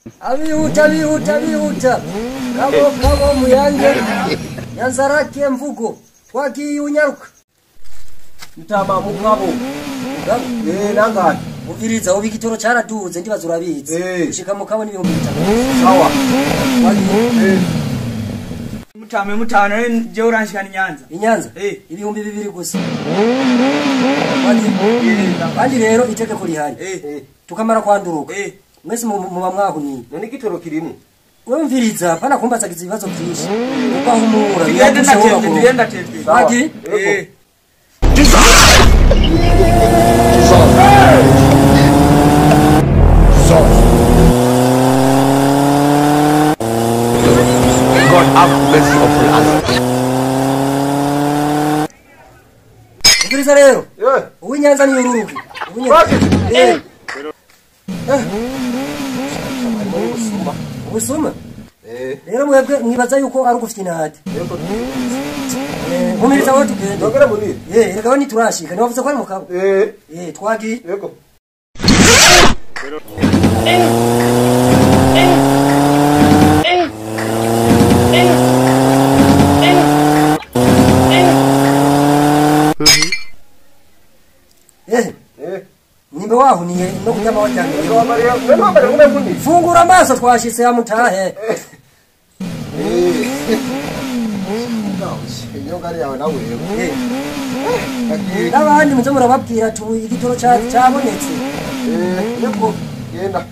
Abihuta bihuta bihuta. Kabo kabo muyange. Nyanzarake mvugo. Twagiye unyaruka. Mutama mugabo. Mugabo. Nangahe? Uviriza ubu igitoro caraduze ndibaza urabizi. Ushika mu kabo n'ibihumbi 5. Sawa. Twagiye. Mutame mutano je uranshikana Nyanza. Inyanza? Ibihumbi 2 gusa. Twagiye. Kandi rero itegeko rihari. Tukamara kwanduruka. Mwese muba mwahuniye. None igitoro kirimo. Wemviriza pana kumbazagiza ibibazo byinshi. Ukahumura. Tugenda tete. Twagiye. God have mercy upon us. Umviriza rero. Uw'Inyanza ni ururuke. Uw'Inyanza. Ubusuma. Rero mwebwe mwibaza yuko ari ugufite inahati. Nkumiriza wowe tugende. Ndogera munini. Reka we ntiturashika. Ntiwavuze ko ari mukabo. Twagiye. Yego. Nimbe wahuniye no kunyama wajyanye. Fungura amaso twashitse ya mutahe. N'abandi muze murababwira tu igitoro cyabonetse. Yego. Genda.